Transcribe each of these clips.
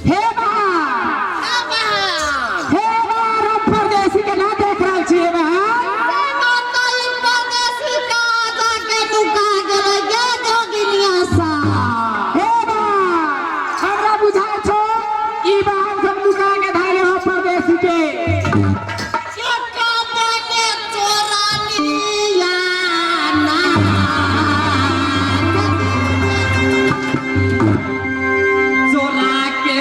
हे बा, हे बा, हम परदेसी के ना देख रहल छियै बा। हे बा, हमरा बुझाइ छौ ई बहन सब नुका के धैले हो परदेसी के। चोरा के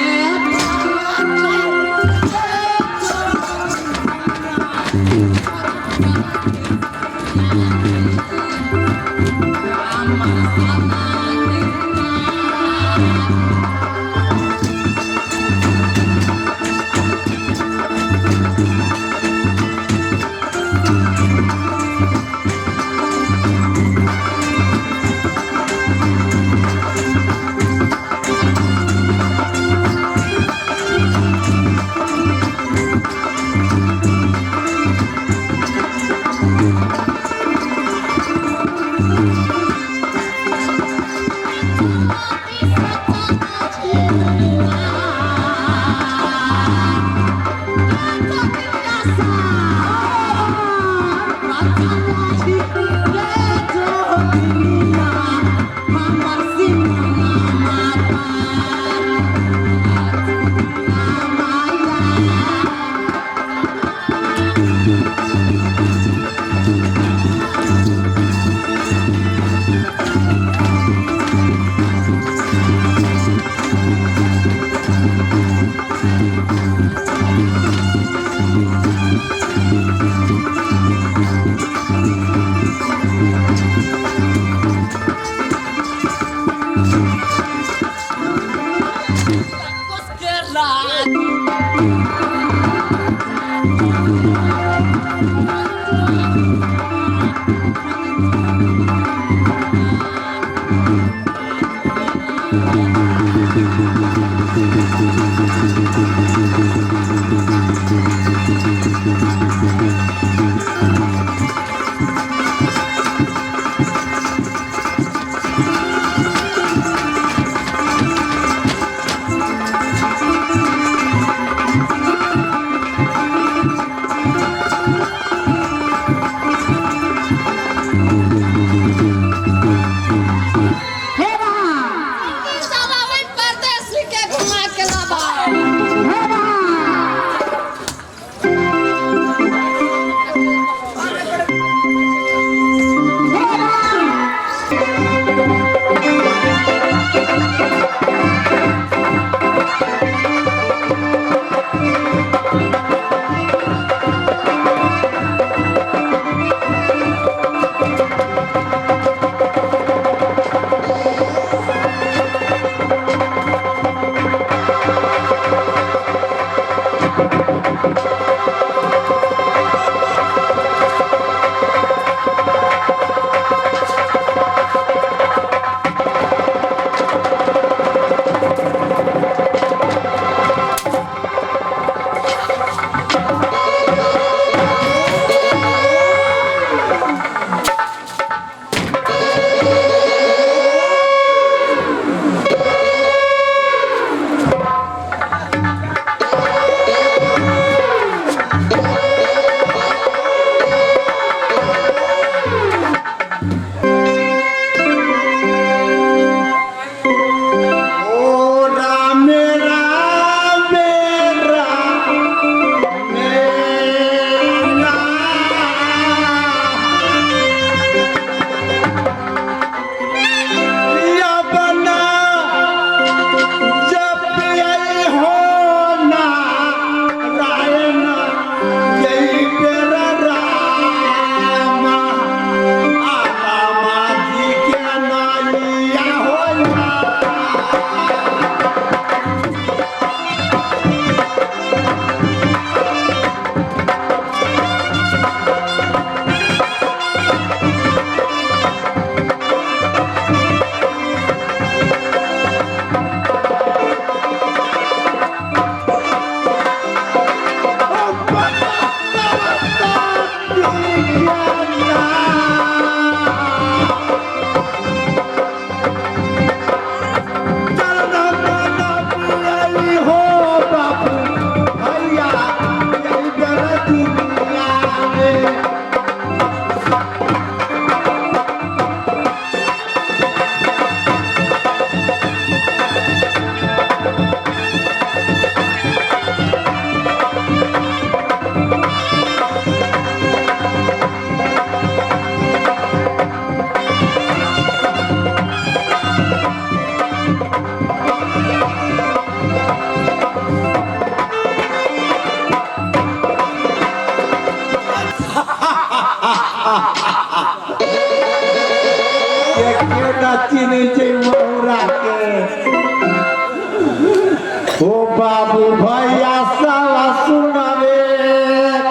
हो बाबू भैया साला सुनबे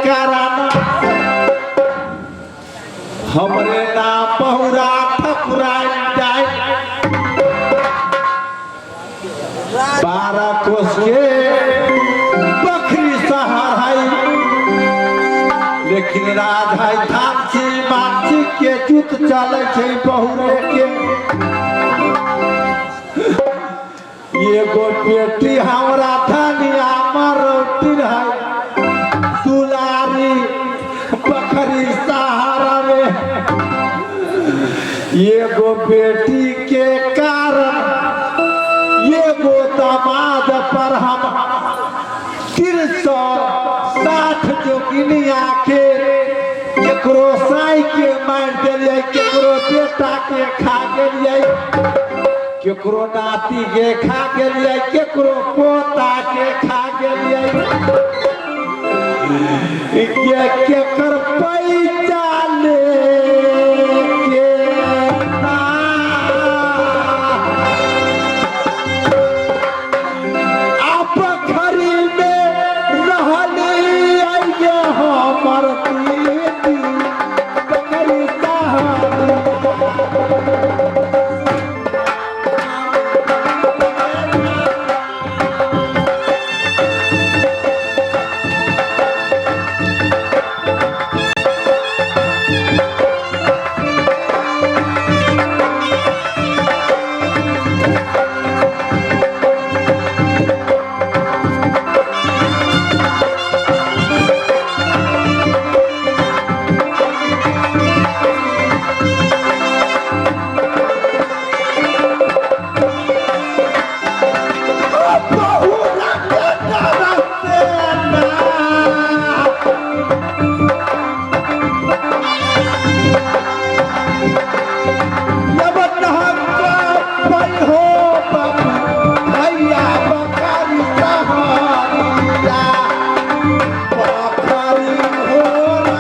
कराना हमरे नाम बहुरा ठकुरा जाय 12 कोस के बकरी सहार है, लेकिन राज है थानसी मानसी के जुत चले छै बहुरे के। एगो बेटी हमरा धनिया मरोटी है दुलारी बकरी सहारा में। एगो बेटी के कारण एगो दामाद पर हम 360 जोगिनिया के केकरो साई के मारि देलियै, केकरो बेटा के खा गेलियै, केकरो नाती के खा गेलियै, केकरो पोता के खा गेलियै। के केकर पैसा ले के ना आप खरी में रहली आइए हमर दीदी बकरी सहारी। बहुरा के डरते ना। जब नहका पई हो बाबू भैया बकरी सहारिया बकरी हो ना।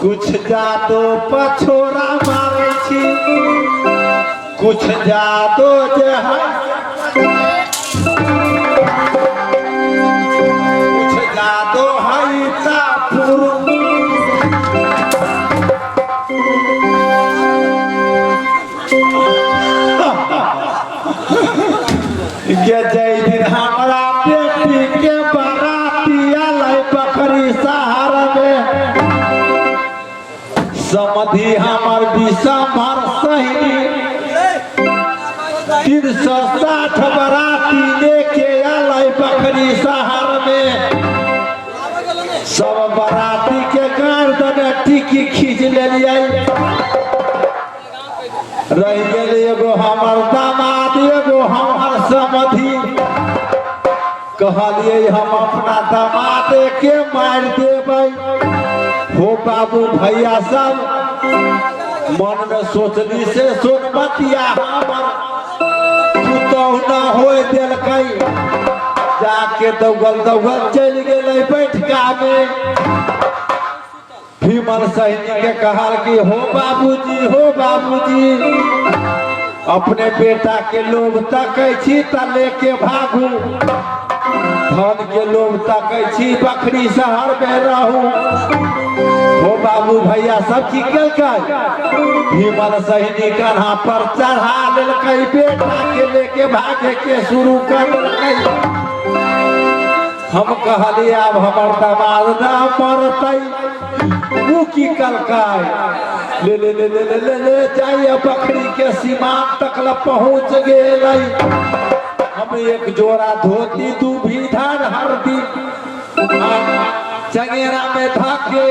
कुछ जादो पछोरा मारे छी, कुछ जादो जे है, कुछ जादो है तापुर। गे जय दिन हमरा बेटी के बाराती आलै बकरी शहर में, समधि हमर विषमर सहिनी 360 बराती लेके आलै बकरी शहर में। सब बराती के गर्दन टिकी खींच लेलियै, रह गेल एगो हमर दामाद एगो हमर समधि। कहलियै हम अपना दामाद के मारि देबै। हो बाबू भैया सब मन में सोचली से सोनमतिया हमर पुतहु न होय देलकै, जाके दौगल दौगल चलि गेलै बैठका में। भीमल सैनी के कहल कि हो बाबूजी, हो बाबूजी, अपने बेटा के लोभ तकै छी त लेके भागू, धन के लोभ तकै छी बखरी शहर में रहू। हो बाबू भैया सब की केलकै, भीमल सैनी कन्हा पर चढ़ा लेलकै, बेटा के लेके भागे के शुरू कर देलकै। हम कहलियै आब हमर दामाद ना मरतै। उ की कलकै, ले ले ले ले ले ले ले जाइए बकरी के सीमान तक ल पहुंच गेलै। हम एक जोड़ा धोती दू धान हरदी चंगेरा में धके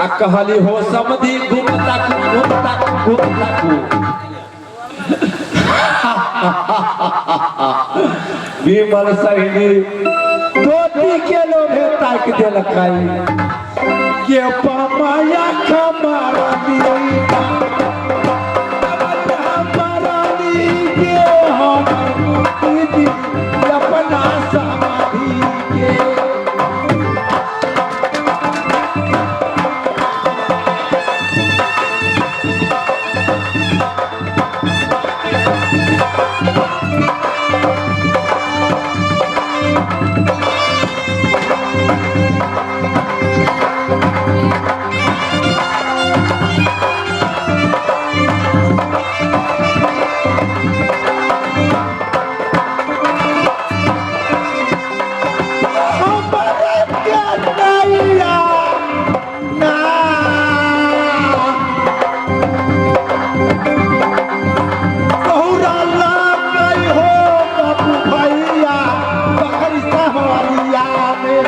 आ कहली हो समधी घूमता घूमता घूमता। विमल सहिनी धोती के लोभे ताक देलकै के पमाया खमारानी हमारानी के हम दीदी अपना समाधि के। हमरे के नैया ना बहुरा लागै हो बाबू भैया बकरी सहरिया में।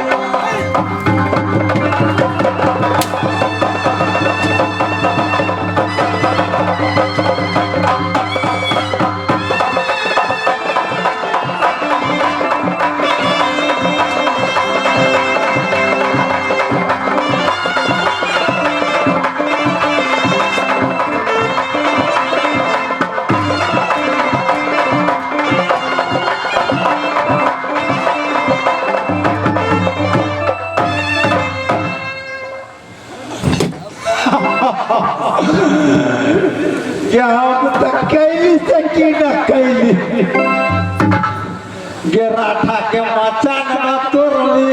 कि हम तऽ कैली से की न कैली गे राठा के मचान न तोड़ली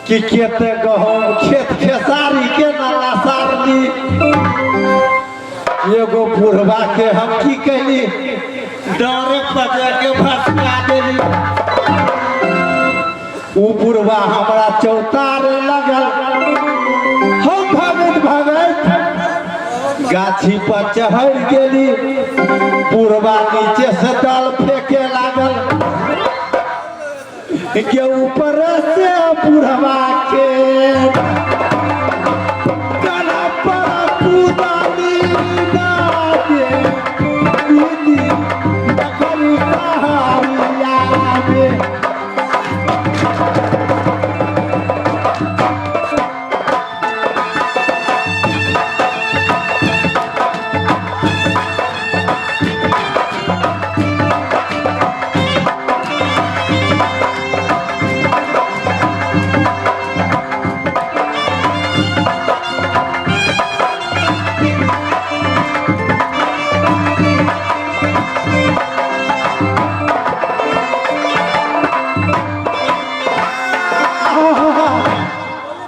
कि केते गहूम खेत खेसारी के नाला सारली। एगो बुढ़वा के हम की कैली डरे बजे के भसका देली। उ बुढ़वा हमरा चौतारे लगल, हम भगैत भगैत गाछी पर चढ़ गेली। बुढ़वा नीचे से दल फेंके लागल के ऊपर से बुढ़वा के गला पर कुदाली दे दीदी बकरी सहारिया में।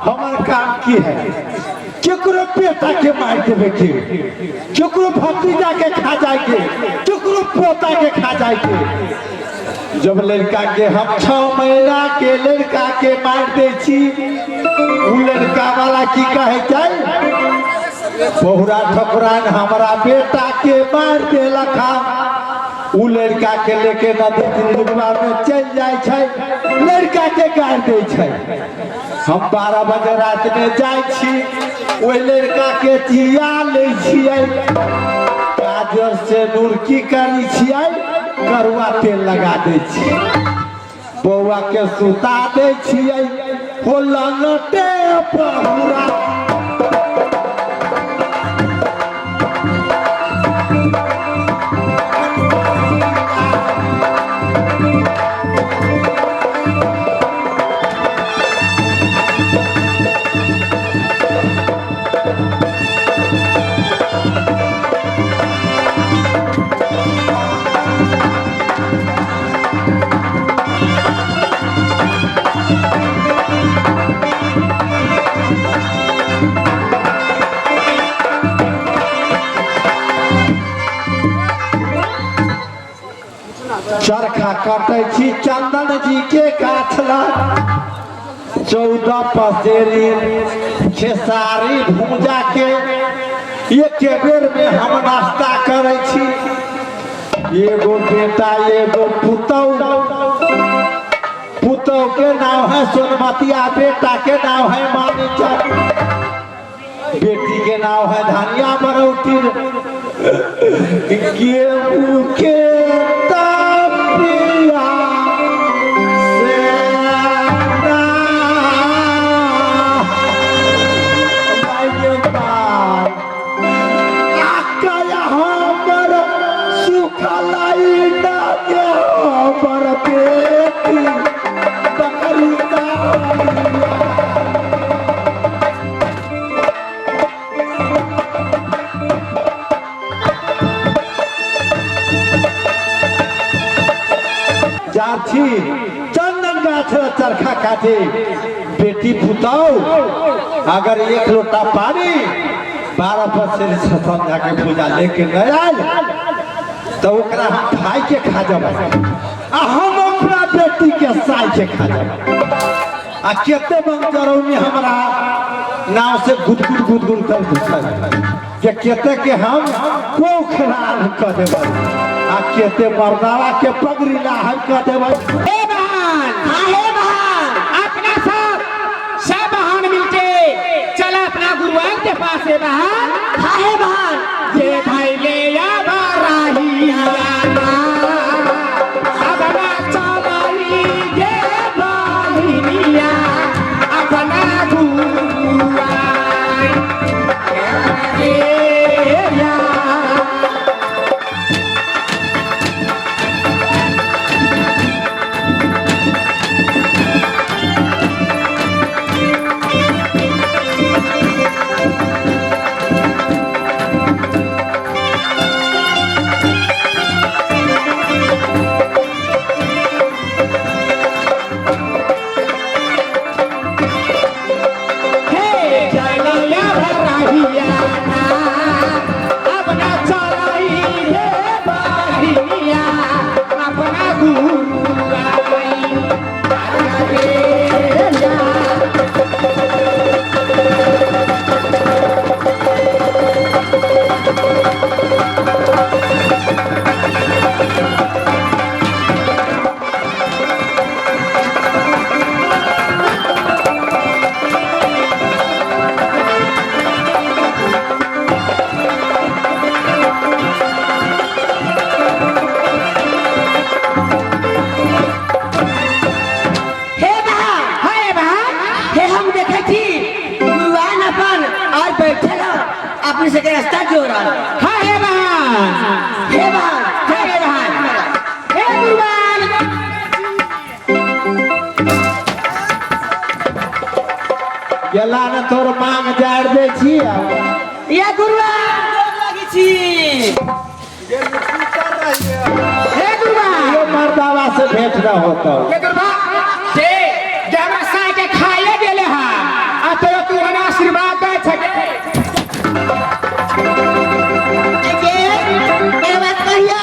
हमर काम की है केकरो बेटा के मार देवे के, केकरो भतीजा के खा जाए के, केकरो पोता के खा जाए के। जब लड़का के हम 6 महीना के लड़का के मार दै छी, उ लड़का वाला की कहे छै बहुरा ठकुरान हमरा बेटा के मार देलक। उ लड़का के लेके नदी तिंदुआ में चल जाए छै, लड़का के गाड़ दै छै। हम 12 बजे रात में जाइ छी, ओहि लड़का के जिया लै छियै, काजर से नूर की करै छियै, करुआ तेल लगा दै छियै, बौआ के सुता दै छियै, हो लंगटे बहुरा। चरखा कटै छी चंदन जी के गाछ लग, 14 पसेरी खेसारी भूजा के एक बेर में हम नाश्ता करै छी। एगो बेटा एगो पुतहु, पुतहु के नाम है सोनमतिया, बेटा के नाम है मानिचंद, बेटी के नाम है धनिया बरौती। गेहूं के तपिया चरखा काटे। बेटी पुताओ अगर एक लोटा पानी 12 पर संध्या के पूजा लेके नहीं आयल तो ओकरा हम भाई के खा जब आ हम अपना बेटी के साई के खा जब। आ केते मंजरौनी हमरा नाव से गुदगुद गुदगुद कर देतै के केते के हम कोखरार कर देबै आ केते मर्दावा के पगड़ी लाहब कर देबै। हे बहन, हाँ हे बहन, अपना सब सब बहन मिलके चला अपना गुरुआन के पास। हे बहन, हाँ हे बहन, ये भाई ले या बाराही अपना चलाई ये बहिनिया अपना गुरुआन रे या। हे चलया भराहिया अपना चलाई हे बहिनिया अपना गुरुआई रे या। हे बहन, हे बहन, हे हम देखे छी गुरुआन अपन आज बैठल ह अपने से रास्ता जोड़ल। हाँ हे बहन, हे बहन, हे बहन, हे गुरुआन। गेला ने तोर मांग जाड़ दै छी। ये गुरुआन गोर लगी छी। हे गुरुआन, यो मर्दावा से भेंट न होता। हे गुरुआ के जे हमरा साई के खाइए गेले हा आ तो तू हमरा आशीर्वाद दे छके। के मेरे बात कहियो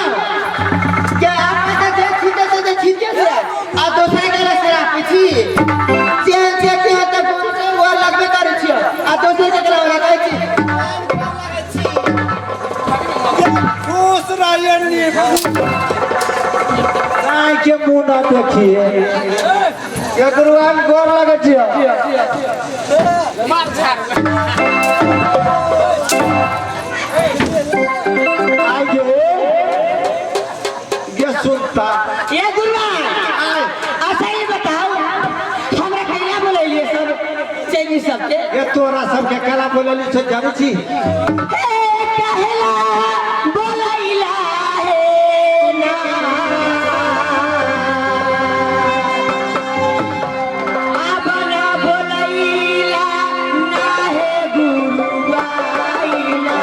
के आप का जे छीते से जे छीते से आ दोसर के रस्ते राखै छी। चेन चेन चेन त गोर के वो लगबे करै छी आ दोसर के लगै छी। खुश रहिए नी, साई के मुंह न देखिए। ये गुरुआन गोर लगै छियो। मार झाड़ आगे ये सुनता। ये गुरुआन अच्छा ये बताओ हमरा कहिया बोलैलिए सब चेनी सबके? ये तोरा सबके कला बोलली से जानै छी। हे कहला बोलैला हे ना अपना बोलैला ना हे गुरुआइला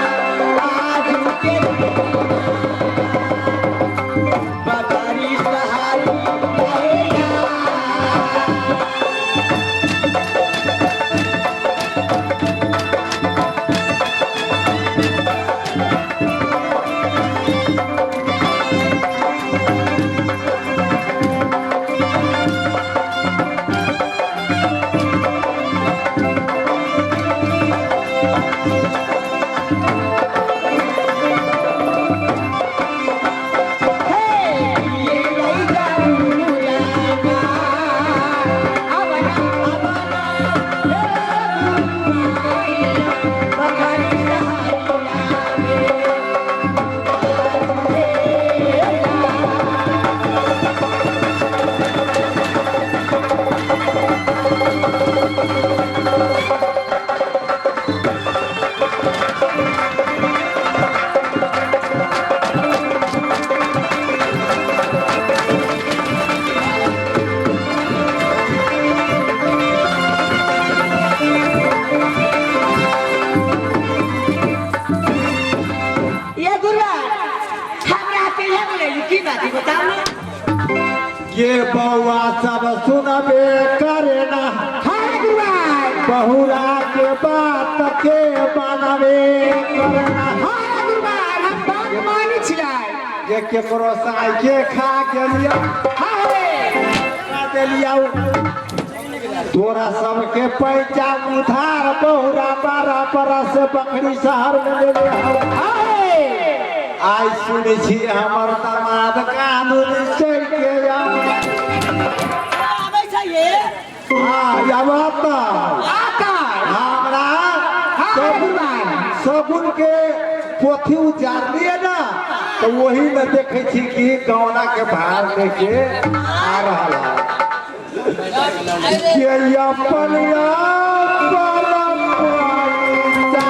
आज के बकरी सहारी कहेला। ये गुरुआ हमरा कहिया बोलैली की बात है बताओ ना। ये बौआ सब सुनबे। बहुरा के बात के मानवे करना। हाँ गुरुवार, हम बात मानै छियै। जे केकरो साय के खा गेलियौ, हाँ हे। खा देलियौ, तोरा सबके पैसा उधार बहुरा 12 बरस से बकरी शहर में लेले हौ। हाँ हे। आइ सुनै छी हमर दामाद कानून चढ़ि के आउ। आबै छै ये। हाँ, आब तऽ आता। हमरा हाँ गुरुवार। सगुन के पोथी उजारलिए ना, तो वही में देखे छी कि गौना के भार लेके आ रहा है के अपन अपन पैसा।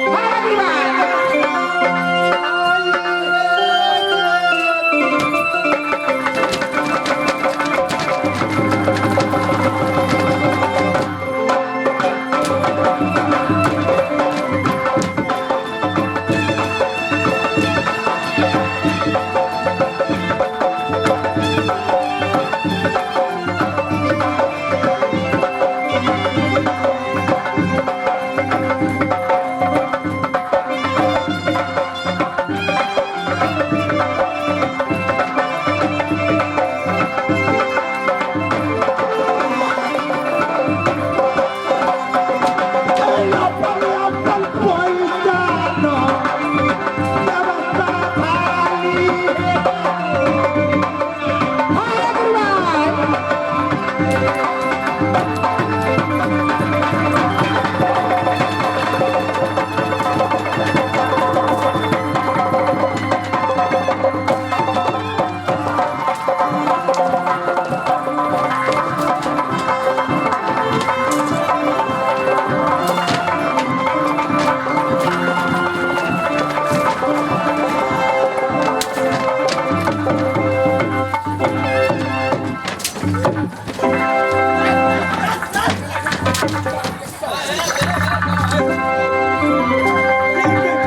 हाँ गुरुवार। अपन अपन पैसा न व्यवस्था थाली। हाँ गुरुवार।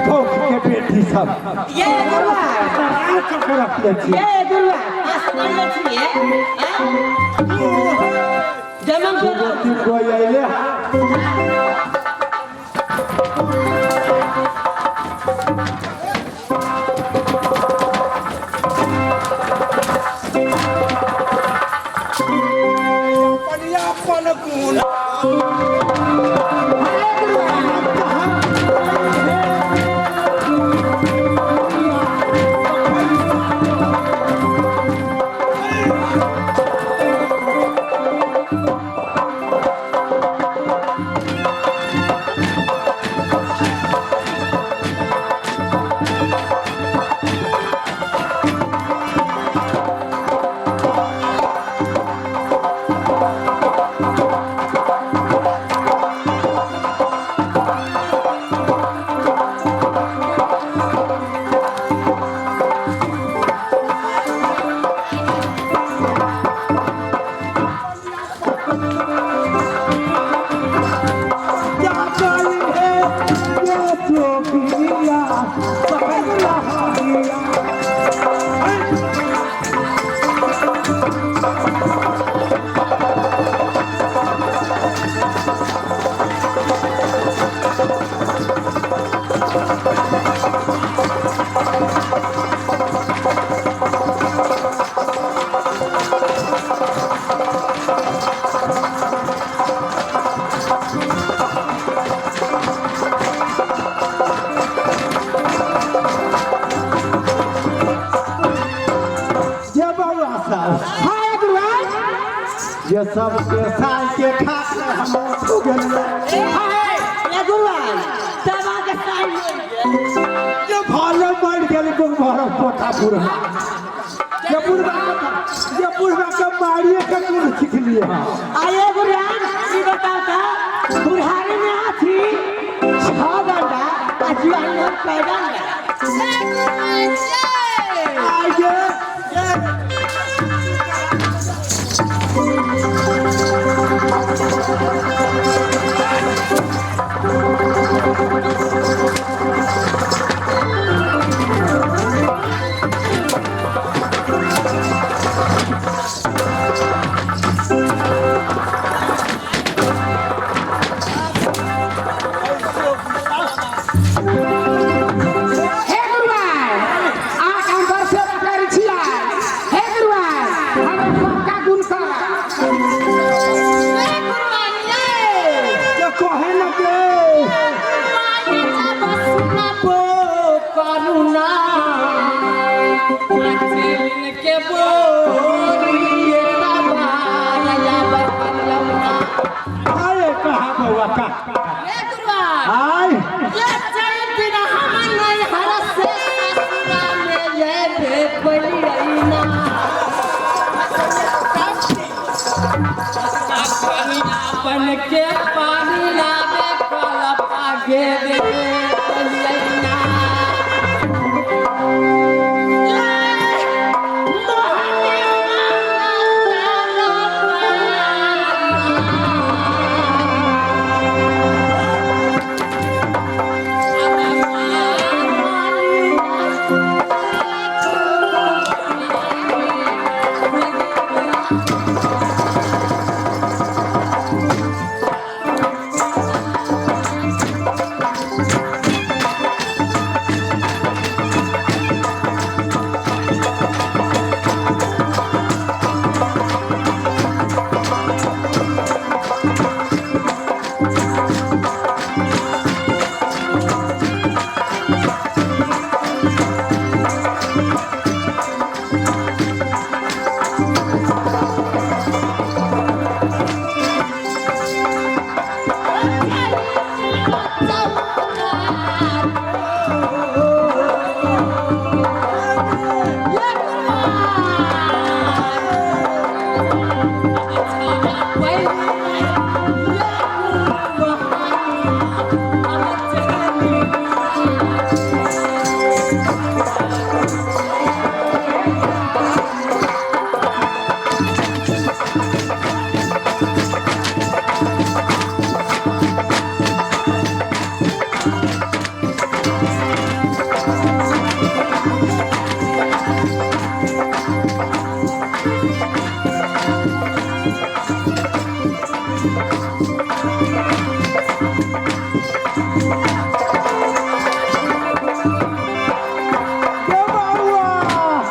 भौक के बेटी सब ये गुरुवार। के रखले छी। ये गुरुवार, आसमान में छियै। जमन को तीन गो अयले हँ। अपन गुण। हाँ गुरुवार। जे बौआ सब। हाँ गुरुवार। जे सबके साय के खा के हम उठ गेलियै। हाँ। ये गुरुवार, सब अहाँके साइन मरि गेल। जे भाले मरि गेल भर पोता बुढ़ा, जे बुढ़बा के, जे बुढ़बा के मारिए के गुण सिखलिए हँ। आइए गुरुवार, ई बताओ त बुढ़ारी में हाथी 6 डंडा आ जुआनी में 5 डंडा। आइए। के बोलिए तबारा बतलौना। अरे कहा बउआ कहा? ए गुरुआ, आय। ये चैत हम नहीं हर से ससुरा में ये बेपलियना। अपन के पानी लावे कल पागे रे बलियना।